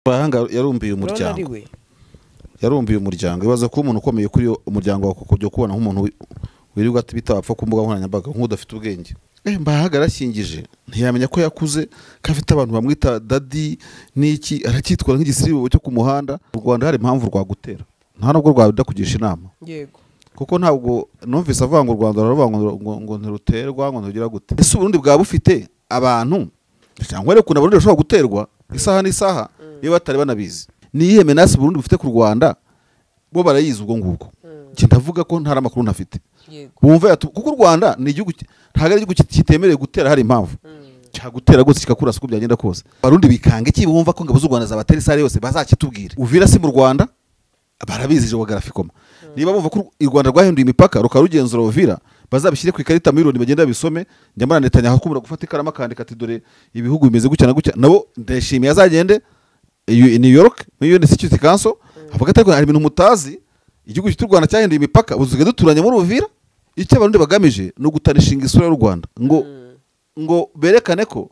Bahanga yarumbiye umuryango. Yarumbiye umuryango. Ibaza ko umuntu ukomeye kuri umuryango wawe kujya kubona nk'umuntu wirirwa bitapfa ku mbuga nkoranyambaga nk'udafite ubwenge. Mbahaga arashyingije ntiyamenya ko yakuze ko afite abantu bamwita daddy n'iki, aracyitwara nk'igisiribo cyo ku muhanda. U Rwanda hari impamvu rwagutera, nta nubwo rwakugisha inama. Yego. Kuko ntabwo numvise avuga ngo u Rwanda ruravuga ngo ntiruterwa, ngo ntugira gute. Ese Uburundi bwaba bufite abantu cyangwa rero ukuntu Abarundi bashobora guterwa isaha n'isaha iyo batari banabizi? Ni iyihe menace Burundi bufite ku Rwanda? Bo barayizi ubwo ngubwo. Njye ndavuga ko ntari amakuru ntafite. Bumva kuko u Rwanda ni igihugu, ntabwo ari igihugu kitemerewe gutera hari impamvu. Cyagutera gose kikakurasa uko byagenda kose. Abarundi bikanga iki bumva ko ingabo z'u Rwanda zabatera isaha yose bazakitubwira. Uvira si mu Rwanda barabizi geographically. Niba bumva ko u Rwanda rwahinduye imipaka rukarugenzura Uvira, bazabishyire ku ikarita miliyoni bagenda bisome. Njya mbona Netanyahu akumura gufata ikaramu akandika ati dore ibihugu bimeze gutya na gutya. Nabo ndashimiye azagende New York muri UN Security Council avuga ati hari ibintu mutazi, igihugu cy'u Rwanda cyahinduye imipaka uzuge duturanye muri Uvira. Icyo Abarundi bagamije no gutanishinga isura y'u Rwanda ngo berekane ko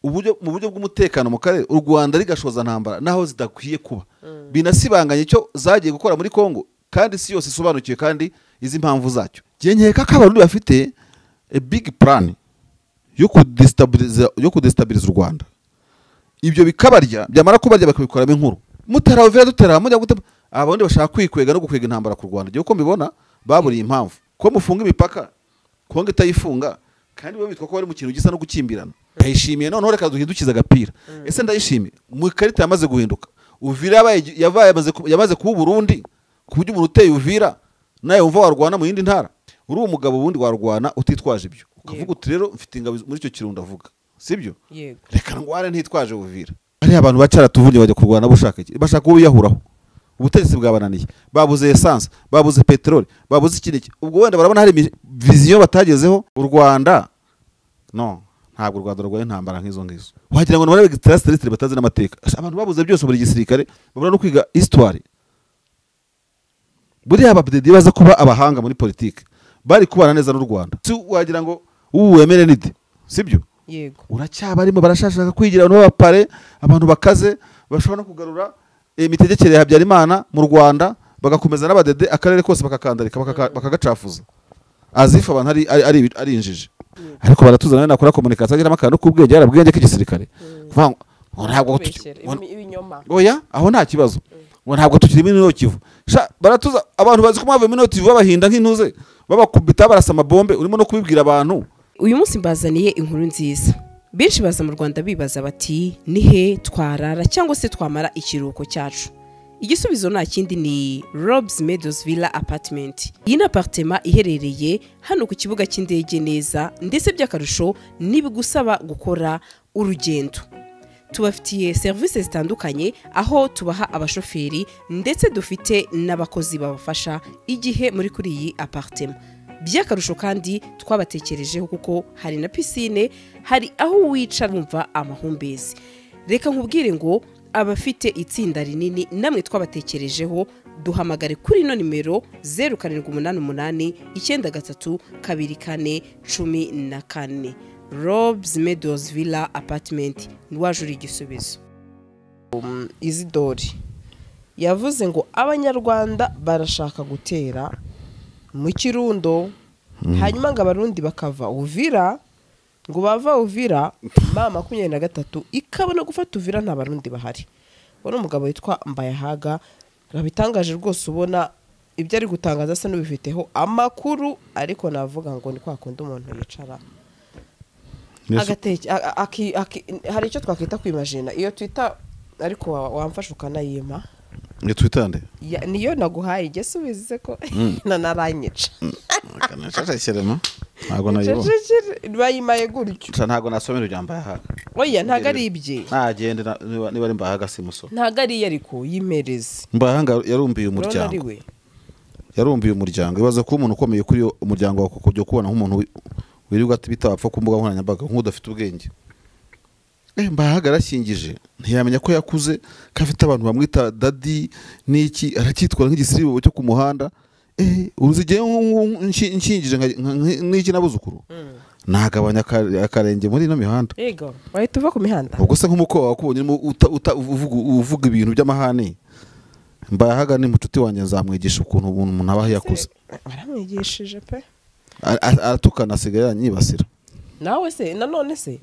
uburyo mu buryo bw'umutekano mu karere u Rwanda rigashoza ntambara naho zidakwiye kuba. Binasibanganye icyo zagiye gukora muri Kongo, kandi si yose isobanukiwe kandi izi impamvu zacyo. Njye nkeka ko Abarundi bafite a big plan yo kudestabiliza u Rwanda. Ibyo bikabarya, byamara kubarya bakabikoramo inkuru. Mutera Uvira dutera mujya gute? Abarundi bashaka kwikwega no gukwega intambara ku Rwanda. Njye uko mbibona baburiye impamvu ko mufunga imipaka, Kongo itayifunga, kandi bo bitwa ko bari mu kintu gisa no gukimbirana. Ndayishimiye noneho reka duhindukize agapira. Ese ndayishimiye mu ikarita yamaze guhinduka, Uvira yamaze kuba Burundi, ku buryo umuntu uteye Uvira nawe wumva warwana mu yindi ntara. Uri umugabo wundi warwana utitwaje ibyo, ukavuga uti rero mfite ingabo muri icyo kirundo avuga, sibyo? Reka ndwane ntitwaje Uvira. Hari abantu bacaratuvunye bajya kurwana bushaka iki? Bashaka kubiyahuraho. Ubutegetsi bwabananiye, babuze essence, babuze peteroli, babuze iki n'iki. Ubwo wenda barabona hari vision batagezeho. U Rwanda no, ntabwo u Rwanda rwaye intambara nk'izo ngizo. Wagira ngo nabare extraterrestre batazi n'amateka. Abantu babuze byose muri gisirikare, babura no kwiga histoire. Buriya abadede baza kuba abahanga muri politique, bari kubana neza n'u Rwanda. Si wagira ngo ubu wemere nide, sibyo? Yego. Uracyabarimo barashashaka kwigira abantu b'abapare, abantu bakaze bashobora no kugarura imitegekere ya Habyarimana mu Rwanda, bagakomeza n'abadede akarere kose bakakandarika, bakagacafuza azifa abantu ari injiji. Ariko baratuza nawe nakora communication agira amakano kubwenge yarabwenge k'igisirikare. Kuvuga ngo ntabwo ibinyoma. Oya, aho nta kibazo. Ngo ntabwo tukiri muri Nord Kivu. Sha baratuza abantu bazi ko mwavuye muri Nord Kivu babahinda nk'intuze, babakubita barasa amabombe, urimo no kubibwira abantu. Uyu munsi mbazaniye inkuru nziza. Benshi baza mu Rwanda bibaza bati nihe twarara cyangwa se twamara ikiruhuko cyacu. Igisubizo nta kindi ni Robs Meadows Villa Apartment. Iyi ni apartment iherereye hano ku kibuga cy'indege neza, ndetse by'akarusho nibigusaba gukora urugendo. Tubafitiye services zitandukanye aho tubaha abashoferi ndetse dufite n'abakozi babafasha igihe muri kuri iyi apartment. By'akarusho kandi twabatekerejeho kuko hari na piscine, hari aho wicara wumva amahumbezi. Reka nkubwire ngo abafite itsinda rinini namwe twabatekerejeho, duhamagare kuri ino nimero 0788 93 24 14. Robs Meadows Villa Apartment, niwajuri igisubizo. Isidori yavuze ngo Abanyarwanda barashaka gutera mu Kirundo, hanyuma ngo Abarundi bakava Uvira, ngo bava Uvira mama 23 ikabona gufata Uvira nta Barundi bahari. Ubona umugabo witwa Mbayahaga rabitangaje rwose, ubona ibyo ari gutangaza asa n'ubifiteho amakuru, ariko navuga ngo ni kwa kundi umuntu yicara agateke hari icyo twakwita kwimagina iyo twita, ariko wamfasha ukanayima. Ni twitande niyo naguhaye igisubize ko nanaranyica. Ntabwo nayibona. Bayimaye gutyo. Ntabwo nasomera ibya Mbayahaga. Oya ntago ari ibye. Nagende niba ari Mbayahaga simuso. Ntago ari ariko yimereze. Mbayahaga yarumbiye umuryango. Yarumbiye umuryango. Ibaza ko umuntu ukomeye kuri umuryango wawe kujya kubona nk'umuntu wirirwa bitapfa ku mbuga nkoranyambaga nk'udafite ubwenge. Mbayahaga arashyingije ntiyamenya ko yakuze ko afite abantu bamwita daddy n'iki, aracyitwara nk'igisiribo cyo ku muhanda. Uruzigiye nshyingije n'iki nabuzukuru. Nagabanya akarenge muri ino mihanda. Yego, wahita uva ku mihanda. Ubwo se nk'umuko wakubonye uvuga ibintu by'amahane. Mbayahaga ni mucuti wanjye, nzamwigisha ukuntu umuntu aba yakuze. Waramwigishije pe. Aratukana asigaye yanyibasira. Nawe se nanone se?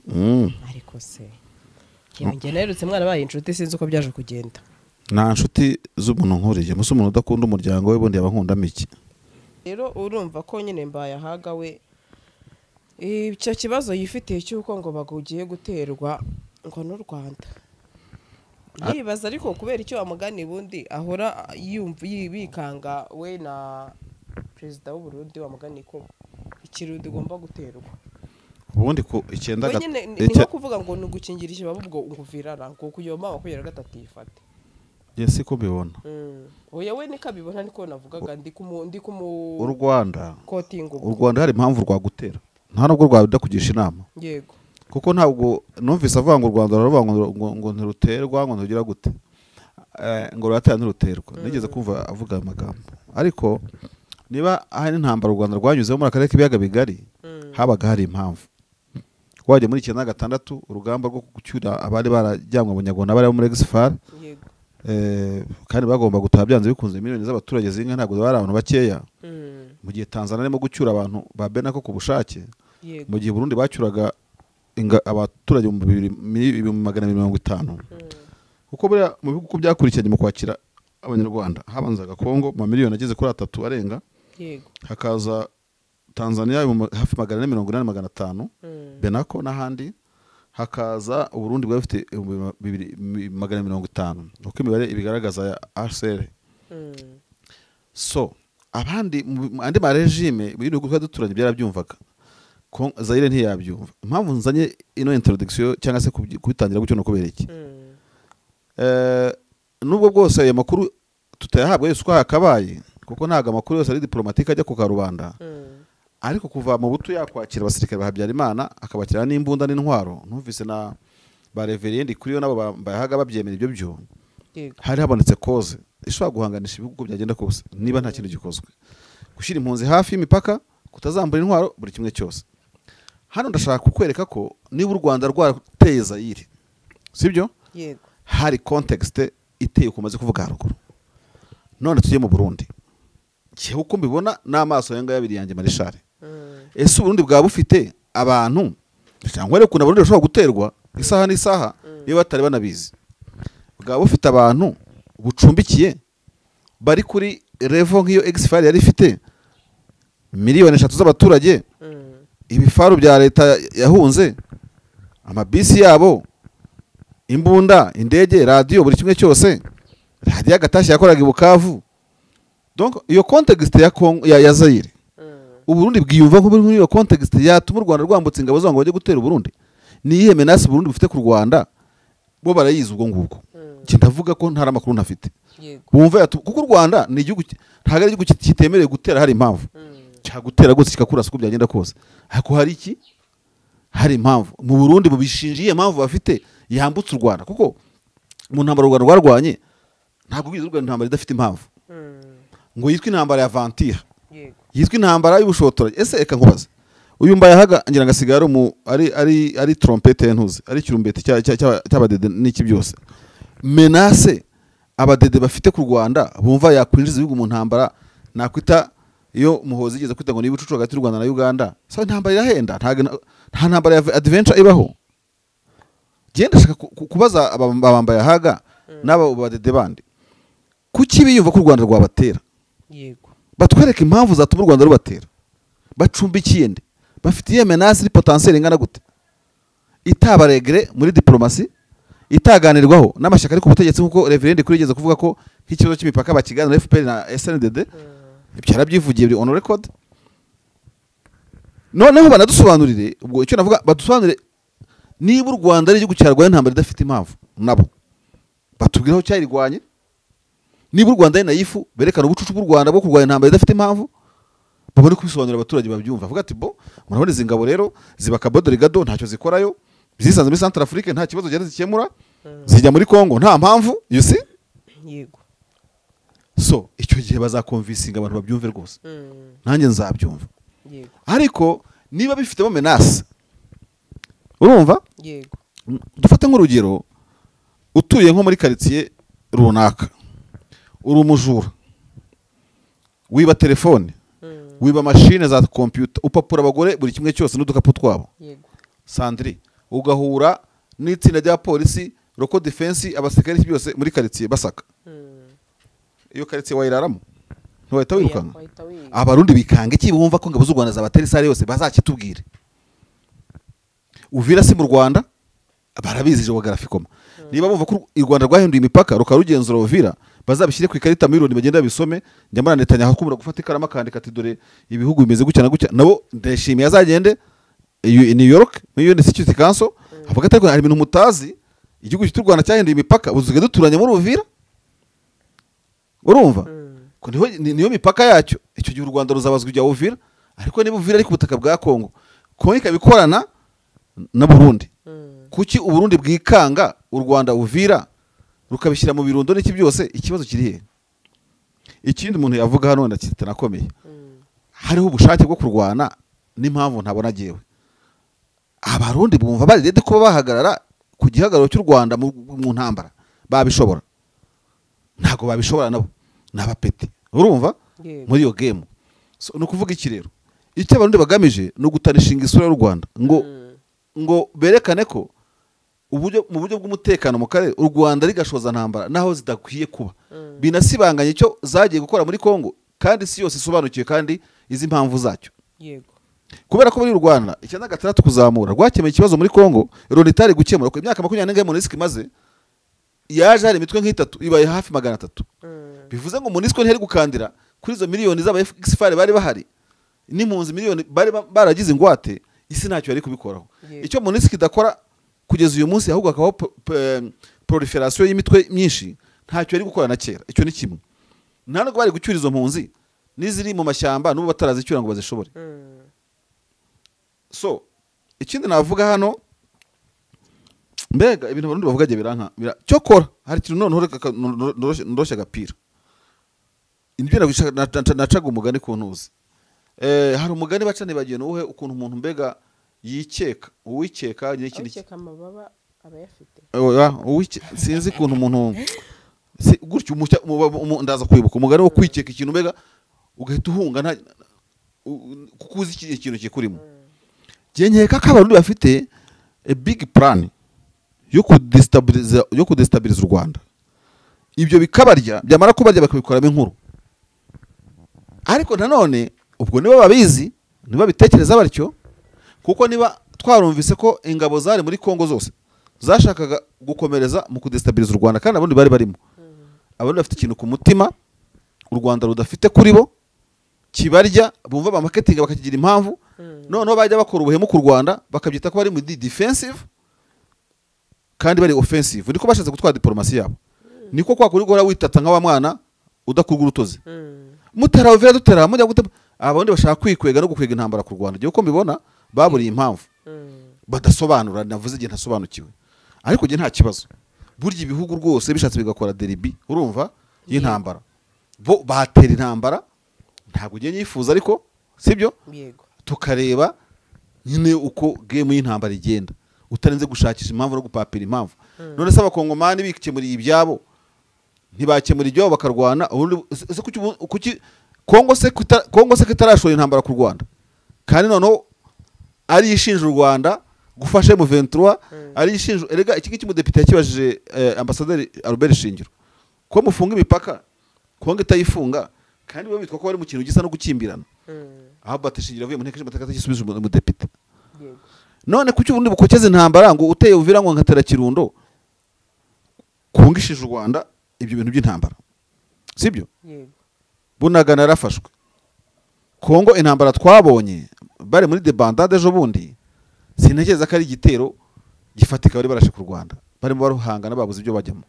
Ariko se njye nerutse mwana baye inshuti, sinzi uko byaje kugenda. Nta nshuti z'umuntu nkuriye, musa umuntu udakunda umuryango we bundi yabankunda miki. Rero urumva ko nyine Mbayahaga we icyo kibazo yifitiye cy'uko ngo bagugiye guterwa ngo n'u Rwanda. Nibaza ariko kubera icyo amugani bundi ahora yumva yibikanga we na president w'u Burundi wamugani ko ikirundi ugomba guterwa. Ubundi ko icyenda ni nko kuvuga ngo nugukingira ikibaba ubwo nguvirara ngo kuyoma 23 ifate. Yesi ko bibona. Oya we nikabibona niko navugaga ndi ku U Rwanda. Kotingo. U Rwanda hari impamvu rwagutera. Nta nubwo rwabida kugisha inama. Yego. Kuko ntabwo numvise avuga ngo u Rwanda ruravuga ngo ntiruterwa ngo ntugira gute. Ngo ruratera ntiruterwa. Nigeze kumva avuga amagambo. Ariko niba hari intambara u Rwanda rwanyuzemo muri akarere k'ibiyaga bigari, habaga hari impamvu. Wajya muri 96 urugamba rwo gucyura abari barajyanywe abanyarwanda bari muri Exfar. Yego. Kandi bagomba gutaha byanze bikunze miliyoni z'abaturage zinga ntabwo bari abantu bakeya. Mu gihe Tanzania arimo gucyura abantu ba Benako ku bushake. Mu gihe Burundi bacyuraga abaturage mu 250. Kuko buriya mu bihugu byakurikiranye mu kwakira abanyarwanda habanzaga Kongo mu miliyoni ageze kuri 3 arenga. Yego. Hakaza Tanzania hafi 480 500, Benako n'ahandi, hakaza Uburundi bwa bufite 250 uko imibare ibigaragaza ya HCR. So abandi andi ma regime mu bihugu duturanye byarabyumvaga. Zaire ntiyabyumva. Impamvu nzanye ino introduction cyangwa se kubitangira gutyo no kubera iki? Nubwo bwose ayo makuru tutayahabwa yose uko yakabaye, kuko ntago amakuru yose ari diplomatique ajya ku karubanda. Ariko kuva mu butu yakwakira abasirikare ba Habyarimana akabakira n'imbunda n'intwaro, numvise na ba reverend kuri yo nabo Mbayahaga babyemera ibyo byo. Hari habonetse cause ishobora guhanganisha ibihugu byagenda kose niba nta kintu gikozwe. Gushyira impunzi hafi y'imipaka, kutazambura intwaro, buri kimwe cyose. Hano ndashaka kukwereka ko niba u Rwanda rwarateye Zaire, sibyo? Yego. Hari context iteye kumaze kuvuga haruguru. None tujye mu Burundi. Cyo uko mbibona n'amaso yanga yabiri yanjye Marishal. Ese Burundi bwa bufite abantu cyangwa rero kuna Burundi bashobora guterwa isaha n'isaha niba batari banabizi. Bwa bufite abantu bucumbikiye bari kuri level nk'iyo Exfar yari ifite miliyoni 3 z'abaturage, ibifaru bya leta yahunze, amabisi yabo, imbunda, indege, radio, buri kimwe cyose. Radio agatashye yakoraga i Bukavu. Donc iyo context ya Kongo ya Zaire, Uburundi bwiyumva ko muri iyo context yatuma u Rwanda rwambutse ingabo zango bajye gutera Uburundi. Ni iyihe menace Burundi bufite ku Rwanda? Bo barayizi ubwo ngubwo. Ndavuga ko ntara makuru ntafite. Bumva kuko u Rwanda ni igihugu ntago ari igihugu kitemerewe gutera hari impamvu. Cyagutera gose kikakurasa uko byagenda kose. Ariko hari iki? Hari impamvu. Mu Burundi bubishinjiye impamvu bafite yambutse u Rwanda, kuko mu ntambara u Rwanda rwarwanye ntabwo bizi u Rwanda intambara idafite impamvu. Ngo yitwe intambara ya Vantira. Yitwe intambara y'ubushotoranyi. Ese eka nkubaze. Uyu Mbayahaga ngira ngasigara ari ari ari trompette ntuzi, ari kirumbete cy'abadede n'iki byose. Menace abadede bafite ku Rwanda bumva yakwinjiza ibihugu mu ntambara nakwita iyo Muhozi igeze kwita ngo ni ibicucu hagati y'u Rwanda na Uganda. So intambara irahenda, nta ntambara ya adventure ibaho. Genda shaka kubaza abambaye n'aba badede bandi. Kuki biyumva ko u Rwanda rwabatera? Yego. Batwereka impamvu zatuma u Rwanda rubatera. Bacumbikiye nde? Bafitiye menace iri potentiel ingana gute? Itabaregre muri diplomasi, itaganirwaho n'amashyaka ari ku butegetsi nkuko Reverend kuri yigeze kuvuga ko nk'ikibazo cy'imipaka bakiganira FPR na SNDD. Ibyo yarabyivugiye biri on record. Noneho banadusobanurire, ubwo icyo navuga badusobanurire niba u Rwanda ari igihugu cyarwanya intambara idafite impamvu, nabo batubwire aho cyayirwanye. Niba u Rwanda ari nayifu berekana ubucucu bw'u Rwanda bwo kurwanya intambara idafite impamvu, babone kubisobanurira abaturage babyumva. Avuga ati bo murabona izi ngabo rero ziba Cabo Delgado ntacyo zikorayo, zisanze muri Central Afrique nta kibazo genda zikemura, zijya muri Congo nta mpamvu, you see? Yego. So icyo gihe bazakonvisinga abantu babyumve rwose. Nanjye nzabyumva. Yego. Ariko Niba bifitemo menace, urumva? Yego. Dufate nk'urugero, utuye nko muri quartier runaka, uri umujura, wiba telefone, wiba mashine za computer, upapura abagore buri kimwe cyose n'udukapu twabo. Yego. Sandri, ugahura n'itsinda rya polisi, local defense, abasirikare byose muri quartier basaka. Iyo quartier wayiraramo? Ntiwahita wirukanka? Wahita wirukanka. Abarundi bikanga iki bumva ko ingabo z'u Rwanda zabatera isare yose? Bazakitubwire. Uvira si mu Rwanda, barabizi géographiquement. Niba bumva ko u Rwanda rwahinduye imipaka rukarugenzura Uvira, bazabishyire ku ikarita miliyoni bagenda babisome. Njya mbona Netanyahu akubura gufata ikaramu akandika ati dore ibihugu bimeze gutya na gutya. Nabo Ndayishimiye azagende i New York muri UN Security Council avuga ati ariko hari ibintu mutazi, igihugu cy'u Rwanda cyahinduye imipaka, ubu dusigaye duturanye muri Uvira, urumva? Ko niyo mipaka yacyo. Icyo gihe u Rwanda ruzabazwa ibya Uvira. Ariko niba Uvira ari ku butaka bwa Kongo, Kongo ikaba ikorana na Burundi, kuki Uburundi bwikanga u Rwanda Uvira rukabishyira mu birundo n'iki byose? Ikibazo kiri he? Ikindi umuntu yavuga hano wenda kitanakomeye, hariho ubushake bwo kurwana n'impamvu ntabona agiyewe. Abarundi bumva bari ready kuba bahagarara ku gihagararo cy'u Rwanda mu ntambara? Babishobora? Ntabwo babishobora, nabo ni abapeti, urumva? Yego. Muri iyo game. So, ni ukuvuga iki rero? Icyo Abarundi bagamije ni ugutanishinga isura y'u Rwanda ngo ngo berekane ko uburyo mu buryo bw'umutekano mu karere u Rwanda rigashoza ntambara naho zidakwiye kuba, binasibanganye icyo zagiye gukora muri Kongo, kandi isi yose isobanukiwe kandi izi impamvu zacyo. Kubera ko muri u Rwanda 96 kuzamura rwakemuye ikibazo muri Kongo Loni itari gukemura, kuko imyaka 24 MONUSCO imaze, yaje hari imitwe nk'itatu ibaye hafi 300. Bivuze ngo MONUSCO ntiyari gukandira kuri izo miliyoni z'aba ex-FAR bari bahari n'impunzi miliyoni bari baragize ingwate, isi ntacyo yari kubikoraho. Icyo MONUSCO idakora kugeza uyu munsi, ahubwo hakabaho prolifération y'imitwe myinshi, ntacyo yari gukora na kera. Icyo ni kimwe. Nta nubwo bari gucyura izo mpunzi n'iziri mu mashyamba n'ubu batarazicyura ngo bazishobore. So ikindi navuga hano, mbega ibintu Abarundi bavuga biranka cyokora hari ikintu noneho reka ndoroshye agapira. Nibyo nacaga umugani ku ntuzi. Hari umugani baca nibagiwe nuwuhe, ukuntu umuntu mbega yikeka, uwikeka n'ikindi. Ukeka amababa aba ayafite. Oya, sinzi ukuntu umuntu gutyo ndaza kwibuka umugani wo kwikeka ikintu, mbega ugahita uhunga nta kuko uzi ikintu kikurimo. Njye nkeka ko Abarundi bafite a big plan yo kudestabiliza u Rwanda, ibyo bikabarya, byamara kubarya bakabikoramo inkuru. Ariko nanone ubwo nibo babizi, nibo babitekereza batyo, kuko niba twarumvise ko ingabo zari muri Kongo zose zashakaga gukomereza mu kudestabiliza u Rwanda, kandi abarundi bari barimo, abarundi bafite ikintu ku mutima u Rwanda rudafite kuri bo kibarya, bumva ba marketing bakakigira impamvu, noneho bajya bakora ubuhemu ku Rwanda bakabyita ko bari muri defensive kandi bari offensive. Niko bashatse gutwara diplomasi yabo, niko kwa kuri guhora witata nka wa mwana udakurwa urutozi, mutera Uvira, dutera mujya gute. Abarundi bashaka kwikwega no gukwega intambara ku Rwanda. Igihe uko mbibona baburiye impamvu badasobanura, navuze igihe ntasobanukiwe, ariko njye nta kibazo. Burya ibihugu rwose bishatse bigakora derby, urumva, y'intambara, bo batera intambara, ntabwo ugiye nyifuza, ariko sibyo? Yego. Tukareba nyine uko game y'intambara igenda, utarinze gushakisha impamvu no gupapira impamvu. None se Abakongomani bikemuriye ibyabo, ntibakemura ibyabo bakarwana? Ubundi ese kuki Kongo se kitarashora intambara ku Rwanda, kandi noneho ari ishinja u Rwanda gufasha M23, ari ishinja? Erega iki ngiki umudepite yakibajije ambasaderi Albert Shingiro, ko mufunga imipaka Kongo itayifunga, kandi bo bitwa ko bari mu kintu gisa no gukimbirana. Aho Albert Shingiro avuye mu nteko ishinga amategeko agisubije umudepite. None kuki ubundi bukokeza intambara ngo uteye Uvira ngo nkatera Kirundo? Kongo ishinja u Rwanda ibyo bintu by'intambara, sibyo? Yego. Bunagana yarafashwe. Kongo intambara twabonye bari muri débandade ejo bundi, sintekereza ko ari igitero gifatika bari barashe ku Rwanda. Barimo baruhangana, babuze ibyo bajyamo.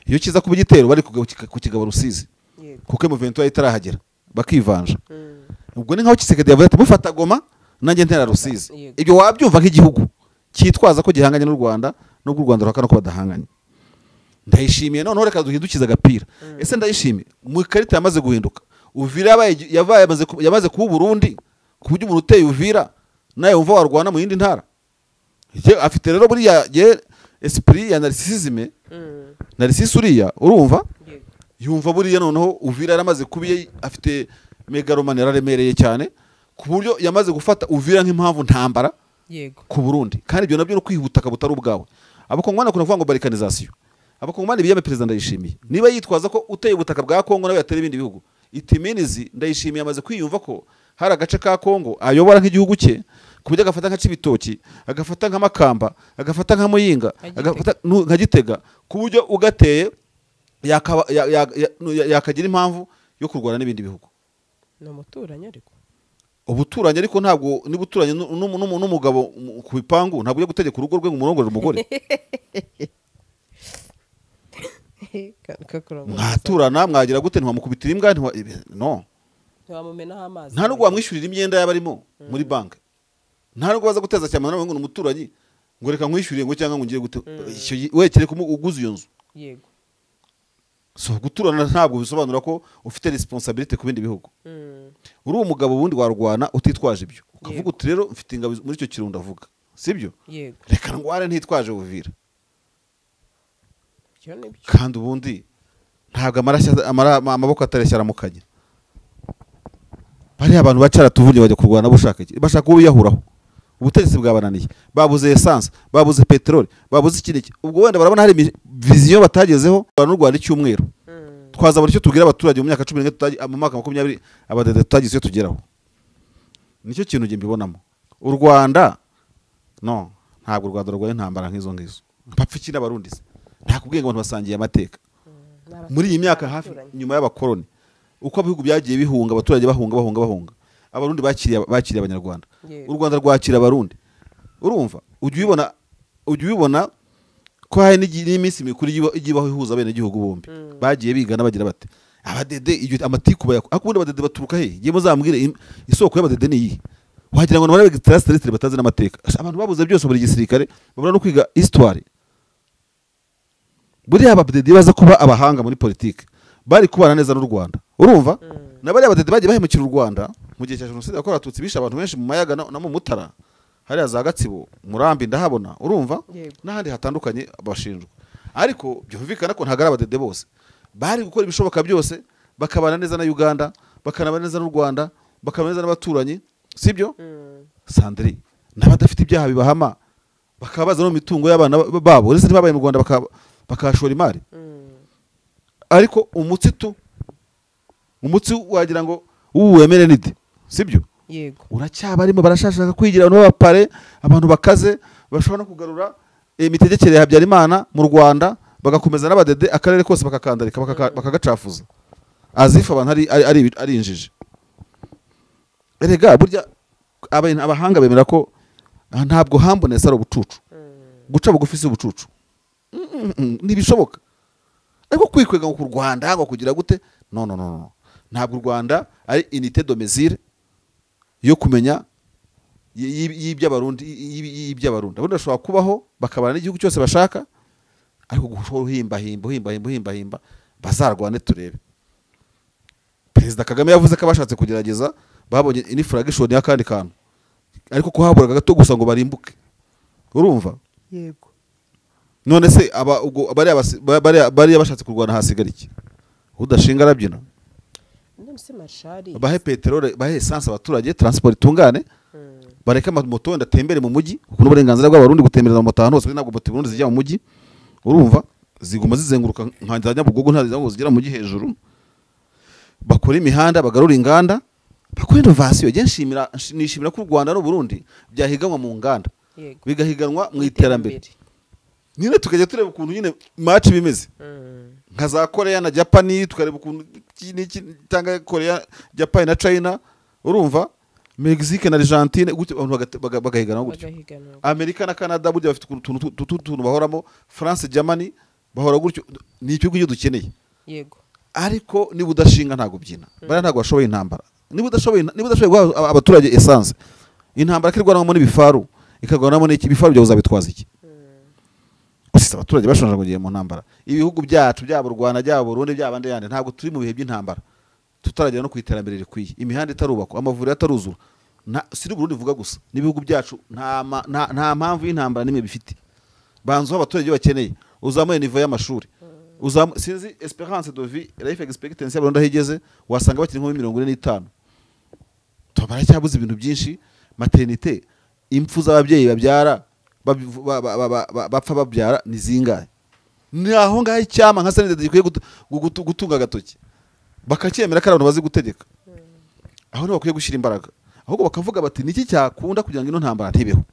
Iyo kiza kuba igitero bari kukigaba Rusizi, kuko M23 itarahagera bakivanja. Ubwo ni nkaho Tshisekedi yavuze ati mufata Goma nanjye ntera Rusizi. Ibyo wabyumva nk'igihugu cyitwaza ko gihanganye n'u Rwanda, nubwo u Rwanda ruhakana ko badahanganye. Ndayishimiye noneho reka duhindukize agapira. Ese Ndayishimiye mu ikarita yamaze guhinduka, Uvira yabaye yamaze kuba Burundi, ku buryo umuntu uteye Uvira Nawe wumva warwana mu yindi ntara. Afite rero buriya esprit ya narcissisme, narcisse uriya, urumva? Yumva buriya noneho Uvira yaramaze kubiye, afite megalomane, yararemereye cyane ku buryo yamaze gufata Uvira nk'impamvu ntambara ku Burundi. Kandi ibyo nabyo no kwihutaka butari ubwawe. Abakongomani bakunda kuvuga ngo balkanisation. Abakongomani biyame perezida Ndayishimiye. Niba yitwaza ko uteye ubutaka bwa Kongo nawe yatera ibindi bihugu, itiminizi Ndayishimiye amaze kwiyumva ko hari agace ka Kongo ayobora nk'igihugu cye, ku buryo agafata nka Cibitoki, agafata nka Makamba, agafata nka Muyinga, agafata nka Gitega, ku buryo ugateye yakagira impamvu yo kurwana n'ibindi bihugu. Ni umuturanyi ariko. Ubuturanyi ariko ntabwo niba uturanye n'umugabo ku bipangu ntabwo ujya gutegeka urugo rwe ngo umurongorere umugore. Mwaturana mwagira gute, ntiwamukubitira imbwa, no. Ntiwamumenaho amazi. Nta nubwo wamwishyurira imyenda y'abarimo muri banki. Nta nubwo baza guteza cyane nawe ngo umuturanyi ngo reka nkwishyurire ngo cyangwa ngo ngiye gute, we kereka uguze iyo nzu. Yego. So guturana ntabwo bisobanura ko ufite responsabilité ku bindi bihugu. Uri umugabo wundi warwana utitwaje ibyo. Ukavuga uti rero mfite ingabo muri icyo kirundo avuga. Sibyo? Yego. Reka ngware ntitwaje Uvira. Kandi ubundi ntabwo amaboko atareshya aramukanya. Bari abantu bacara tuvuye bajya kurwana bushaka iki? Bashaka ubiyahuraho. Ubutegetsi bwabananiye. Babuze essence, babuze petrole, babuze iki n'iki. Ubwo wenda barabona hari vision batagezeho n'u Rwanda icyumweru. Twazabona icyo tubwira abaturage mu myaka 11 mu mwaka 20 abadede tutagize icyo tugeraho. Nicyo kintu nge mbibonamo. U Rwanda no, ntabwo u Rwanda rwaye intambara nk'izo ngizo. Bapfa iki n'abarundi se? Ntakubwiye ngo abantu basangiye amateka. Muri iyi myaka hafi nyuma y'abakoloni uko ibihugu byagiye bihunga, abaturage bahunga bahunga bahunga. Abarundi bakiriye abanyarwanda. U Rwanda rwakira abarundi. Urumva ujya ubibona ko hari n'iminsi mikuru igibaho ihuza bene gihugu bombi. Bagiye bigana bagira bate abadede iyo amatiku bayako akundi abadede baturuka he? Giye muzambwire isoko y'abadede ni iyi. Wagira ngo nabare extraterrestre batazi n'amateka. Abantu babuze byose muri gisirikare babura no kwiga histoire. Buriya abadede baza kuba abahanga muri politique bari kubana neza n'u Rwanda. Urumva? Nabari abadede bagiye bahemukira u Rwanda mu gihe cya jenoside yakorewe abatutsi, bishe abantu benshi mu Mayaga no mu Mutara, hariya za Gatsibo, Murambi ndahabona, urumva? N'ahandi hatandukanye bashinjwa. Ariko byumvikana ko ntagara abadede bose bari gukora ibishoboka byose bakabana neza na Uganda, bakanabana neza n'u Rwanda, bakabana neza n'abaturanyi, sibyo? Sandri n'abadafite ibyaha bibahama bakabaza no mitungo y'abana babo, uretse ntibabaye mu Rwanda bakashora imari. Ariko umutsi wagira ngo uwemere nide, sibyo? Yego. Uracyabarimo barashashaka kwigira abantu b'abapare, abantu bakaze bashobora no kugarura imitegekere ya Habyarimana mu Rwanda, bagakomeza n'abadede akarere kose bakakandarika bakagacafuza. Azifa abantu ari injiji. Erega burya abahanga bemera ko ntabwo humbleness ari ubucucu. Guca bugufi si ubucucu. Ntibishoboka. Ariko kwikwega ngo ku Rwanda ngo kugira gute? No no no. Ntabwo u Rwanda ari unité de mesure yo kumenya y'iby'abarundi y'iby'abarundi. Abarundi bashobora kubaho bakabana n'igihugu cyose bashaka, ariko gushora uhimba himba uhimba himba himba bazarwane turebe. Perezida Kagame yavuze ko abashatse kugerageza babonye infraction y'akandi kantu, ariko kuhaburaga gato gusa ngo barimbuke. Urumva? Yego. None se aba ubwo bari bashatse kurwana hasigara iki? Udashinga arabyina. Bahe peterole, bahe essence abaturage, transport itungane, bareke amamoto wenda atembere mu mujyi, kuko n'uburenganzira bw'abarundi gutembereza mu moto ahantu hose, ntabwo moto Burundi zijya mu mujyi. Urumva? Ziguma zizenguruka nka za Nyabugogo, nta ngo zigera mu mujyi hejuru. Bakora imihanda, bagarura inganda, bakora innovation. Je nishimira ko u Rwanda n'u Burundi byahiganwa mu nganda, bigahiganwa mu iterambere. Nyine tukajya tureba ukuntu nyine match bimeze. Nka za Korea na Japan, tukareba ukuntu n'iki cyangwa Korea, Japan na China, urumva? Mexique na Argentine, gutyo abantu bagahigana gutyo. Amerika na Canada burya bafite utuntu bahoramo, France, Germany bahora gutyo. Ni icyo gihe dukeneye. Yego. Ariko niba udashinga ntago byina. Bara ntago bashoboye intambara. Niba udashoboye guha abaturage essence, intambara kirwanamo n'ibifaru, ikarwanamo n'iki, ibifaru byawe uzabitwaza iki? Gusa abaturage bashonje ngo ngiye mu ntambara. Ibihugu byacu byaba u Rwanda, byaba Burundi, byaba andi yandi, ntabwo turi mu bihe by'intambara. Tutaragera no ku iterambere rikwiye. Imihanda itarubakwa, amavuriro ataruzura. Si Burundi vuga gusa, n'ibihugu byacu nta mpamvu y'intambara nimwe bifite. Banzo abaturage bakeneye, uzamuye niveau y'amashuri, sinzi espérance de vie, life expectancy y'Abarundi aho igeze, wasanga bakiri nko muri 45. Baracyabuze ibintu byinshi, maternité, impfu z'ababyeyi babyara bapfa babyara ni zingahe? Ni aho ngaho icyama nka CNDD gikwiye gutunga agatoki, bakacyemera ko ari abantu bazi gutegeka. Aho niho bakwiye gushyira imbaraga, ahubwo bakavuga bati niki cyakunda kugira ngo ino ntambara ntibeho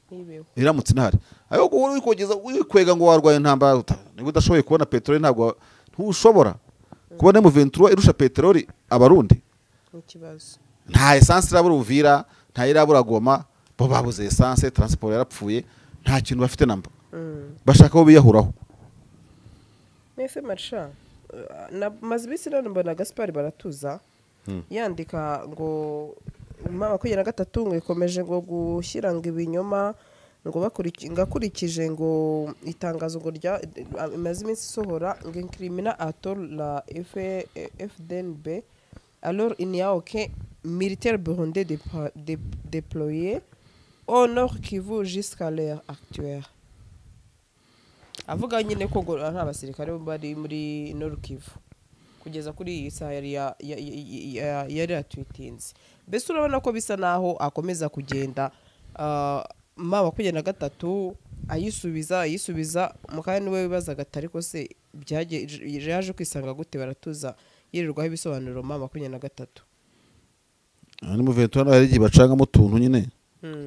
iramutse inahari. Ariko wowe uri kogeza wikwega ngo warwaye intambara, niba udashoboye kubona peteroli, ntabwo ntushobora kubona M23 irusha peteroli Abarundi. Ikibazo. Nta essence irabura Uvira, nta irabura Goma, bo babuze essence, transport yarapfuye, nta kintu bafite namba, bashaka aho biyahuraho. Mbese marsha na maze iminsi none mbona Gaspard Baratuza yandika ngo M23 ngo ikomeje ngo gushyira ngo ibinyoma ngo ngakurikije ngo itangazo ngo rya imaze iminsi isohora ngo incrimine à tort la FDNB alors il n'y a aucun militaire burundais déployé au Nord Kivu jusqu'à l'heure actuelle. Avuga nyine ko ngo nta basirikare bari muri Nord Kivu kugeza kuri iyi saha yari yari yatwitinze. Mbese urabona ko bisa naho akomeza kugenda M23 ayisubiza ayisubiza mu kanya. Niwe wibazaga ati ariko se yaje kwisanga gute Baratuza yirirwaho ibisobanuro M23? Ni M23 hari igihe bacangamo utuntu nyine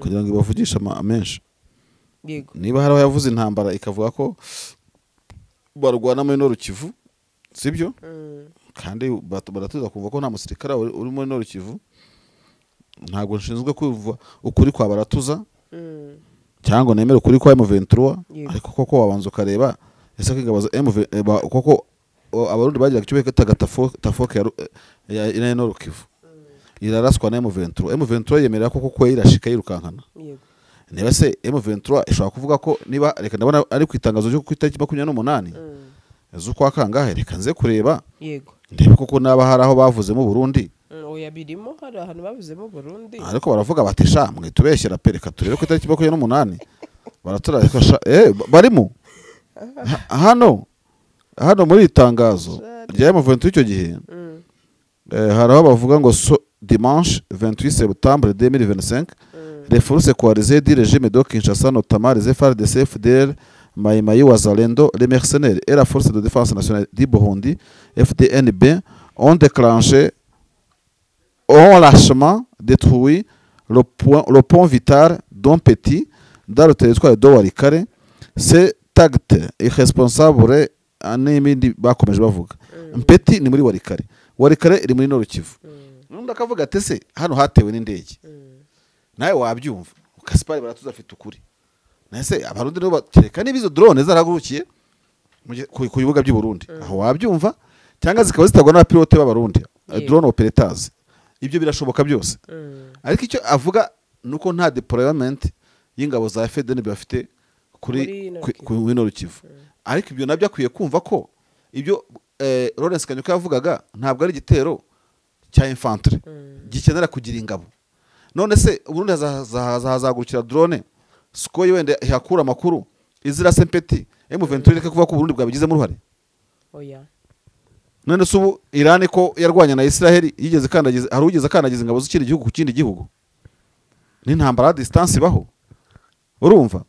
kugira ngo ibavugishe menshi. Niba hari aho yavuze intambara ikavuga ko barwana muri Nord Kivu, sibyo? Kandi baratuza kumva ko nta musirikare uri muri Nord Kivu. Ntabwo nshinzwe kumva ukuri kwa Baratuza cyangwa nemere ukuri kwa M23. Ariko koko wabanza ukareba ese ko ingabo za MV koko Abarundi bagiraga icyo bita tafoke ya Nord Kivu iraraswa na M23, M23 yemerera ko koko irashika yirukankana. Niba se M23 ishobora kuvuga ko niba, reka ndabona ari ku itangazo ryo ku itariki 28 z'ukwa kangahe, reka nze kureba ndebe koko naba hari aho bavuzemo Burundi. Oya, birimo, hari ahantu bavuzemo Burundi. Ariko baravuga bati sha mwitubeshyera pe, reka turebe ku itariki 28 baratura, reka sha barimo hano muri iri tangazo rya M23 icyo gihe. Hari aho bavuga ngo so dimanche 28 septembre 2025, les forces coalisées du régime de Kinshasa, notamment les FARDC, FDL, Maï-Maï Wazalendo, les mercenaires et la force de défense nationale du Burundi, FDNB, ont déclenché, ont lâchement détruit le pont vital d'Ompeti dans le territoire de Walikale. Cet acte irresponsable, n'ibindi bakomeje bavuga. Mpeti ni muri Walikale. Walikale iri muri Nord Kivu. Undi akavuga ati se hano hatewe n'indege. Nawe wabyumva, Gaspard Baratuza afite ukuri. Nese Abarundi nibo batereka niba izo drone zaragurukiye ku bibuga by'i Burundi, aho wabyumva, cyangwa zikaba zitagwa n'abapilote b'Abarundi, drone operators, ibyo birashoboka byose. Ariko icyo avuga nuko nta deployment y'ingabo za FDNB bafite kuri Muri Nord Kivu. Kuri Nord Kivu. Ariko ibyo nabyo akwiye kumva ko ibyo Lawrence Kanyuka yavugaga ntabwo ari igitero cya infantry gikenera kugira ingabo. None se Uburundi hazagurukira drone Sukhoi wenda ihakura amakuru izira sempeti, M23 reka kuvuga ko Uburundi bwabigizemo uruhare? Oya. None se ubu Iran ko yarwanya na Israel yigeze kandagiza, hari ugeze akandagiza ingabo z'ikindi gihugu ku kindi gihugu? N'intambara ya distance ibaho, urumva?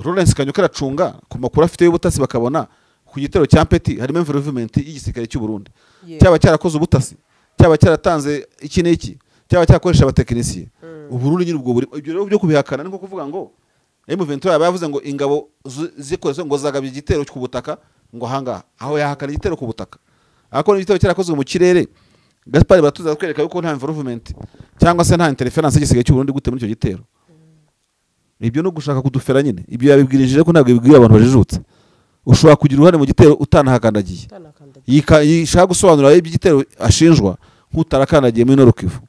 Lawrence Kanyuka aracunga ku makuru afite y'ubutasi, bakabona ku gitero cya Mpeti harimo involvement y'igisirikare cy'u Burundi, cyaba cyarakoze ubutasi, cyaba cyaratanze iki n'iki, cyaba cyakoresha abatekinisiye Uburundi nyine ubwo buri. Ibyo rero byo kubihakana ni nko kuvuga ngo M23 yaba yavuze ngo ingabo zikoze ngo zagabye igitero ku butaka ngo ahangaha, aho yahakana igitero ku butaka. Ariko n'igitero cyarakozwe mu kirere, Gaspard Baratuza kwereka yuko nta involvement cyangwa se nta interference y'igisirikare cy'u Burundi gute muri icyo gitero? Ibyo no gushaka kudufera nyine. Ibyo yabibwirije ko ntabwo bibwira abantu bajijutse. Ushobora kugira uruhare mu gitero utanahakandagiye. Utanakandagiye. Yishaka gusobanura iby'igitero ashinjwa nk'utarakandagiye muri Nord Kivu,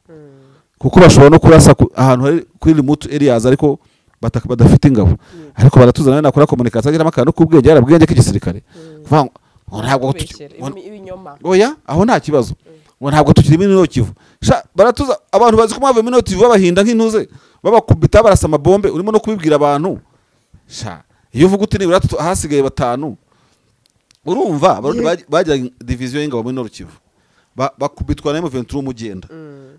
kuko bashobora no kurasa ahantu hari kuri remote areas ariko badafite ingabo. Ariko Baratuza nawe nakora communication agiramo akantu k'ubwenge, yarabwenge k'igisirikare, kuvuga ngo ntabwo Kubeshyera, ibinyoma. Oya, aho nta kibazo. Ngo ntabwo tukiri muri Nord Kivu. Sha baratuza abantu bazi ko mwavuye muri Nord Kivu babahinda nk'intuze, babakubita barasa amabombe, urimo no kubibwira abantu. Sha iyo uvuga uti nibura hasigaye 5, urumva Abarundi bagiraga division y'ingabo muri Nord Kivu, bakubitwa na M23 mugenda.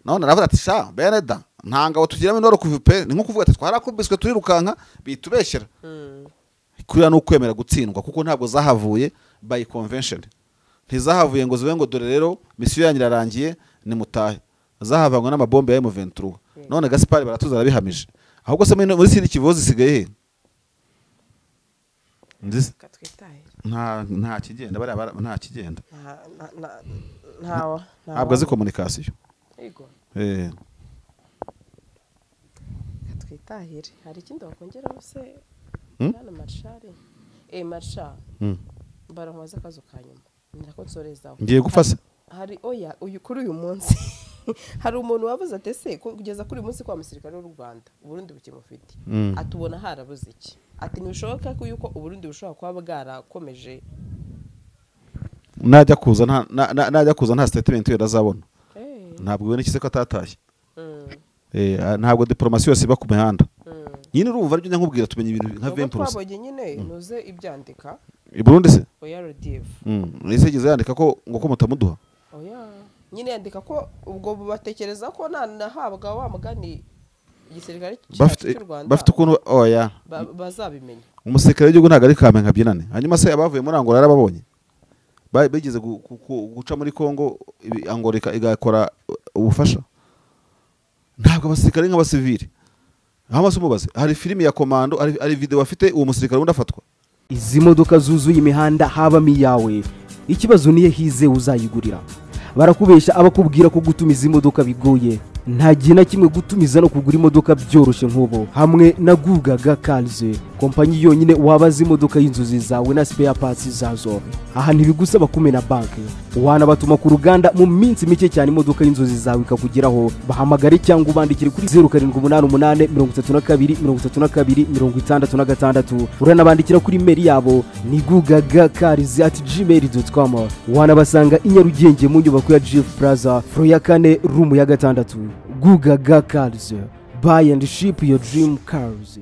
None aravuga ati sha beneda nta ngabo tugira muri Nord Kivu pe, ni nko kuvuga ati twarakubiswe turirukanka bitubeshyera. Kuriya no kwemera gutsindwa kuko ntabwo zahavuye by convention, ntizahavuye ngo zibe ngo dore rero misiyo yanyu irarangiye ni mutahe, zahavanywe n'amabombe ya M23. None Gaspard Baratuza arabihamije. Ahubwo se muri Sud Kivu zisigaye he? Nta kigenda, bari nta kigenda, ntabwo azi communication. Yego twitahire. Hari ikindi wakongeraho se bana Marshal? Marshal barankoza akazo kanyuma nako nsorezaho. Ngiye gufasa. Hari oya uyu kuri uyu munsi hari umuntu wabuze ati se kugeza kuri uyu munsi kwa musirikare w'u Rwanda Burundi bukimufite, atubona harabuze iki? Ati ntibishoboka ko yuko Uburundi bushobora kuba bwarakomeje. Najya kuza nta najya kuza nta statement yo azabona. Ntabwo we n'ikise ko atatashye. Ntabwo diplomasi yose iba ku mihanda. Nyine urumva aribyo nkubwira tumenye ibintu nka 20%. Twabonye nyine nuze ibyandika. I Burundi se? Oya RDF. Ese igeze yandika ko ngo ko mutamuduha? Oya. Nyine yandika ko ubwo batekereza ko nahabwa wa mugani igisirikare cy'u Rwanda. Bafite ukuntu oya bazabimenya. Umusirikare w'igihugu ntago ari kame nka byinane. Hanyuma se abavuye muri Angola yarababonye. Bigeze guca muri Kongo, Angola igakora ubufasha. Ntabwo abasirikare nk'abasivili. Aho umubaze hari filimi ya Komando, hari video afite uwo musirikare wundi afatwa. Izi modoka zuzuye imihanda habamo iyawe, ikibazo niye hize uzayigurira. Barakubesha abakubwira ko gutumiza imodoka bigoye. Nta gihe na kimwe gutumiza no kugura imodoka byoroshye nk'ubu hamwe na Gugaga Cars, kompanyi yonyine wabaza imodoka y'inzozi zawe na spare parts zazo. Aha ntibigusaba kumena banki, wanabatuma ku ruganda mu minsi mike cyane imodoka y'inzozi zawe ikakugeraho. Bahamagare cyangwa ubandikire kuri 0788 32 32 66. Uranabandikira kuri mail yabo ni gugagacars@gmail.com. Wanabasanga i Nyarugenge mu nyubako ya Jeff Plaza, floor ya 4, room ya 6. Gugaga Cars, buy and ship your dream cars.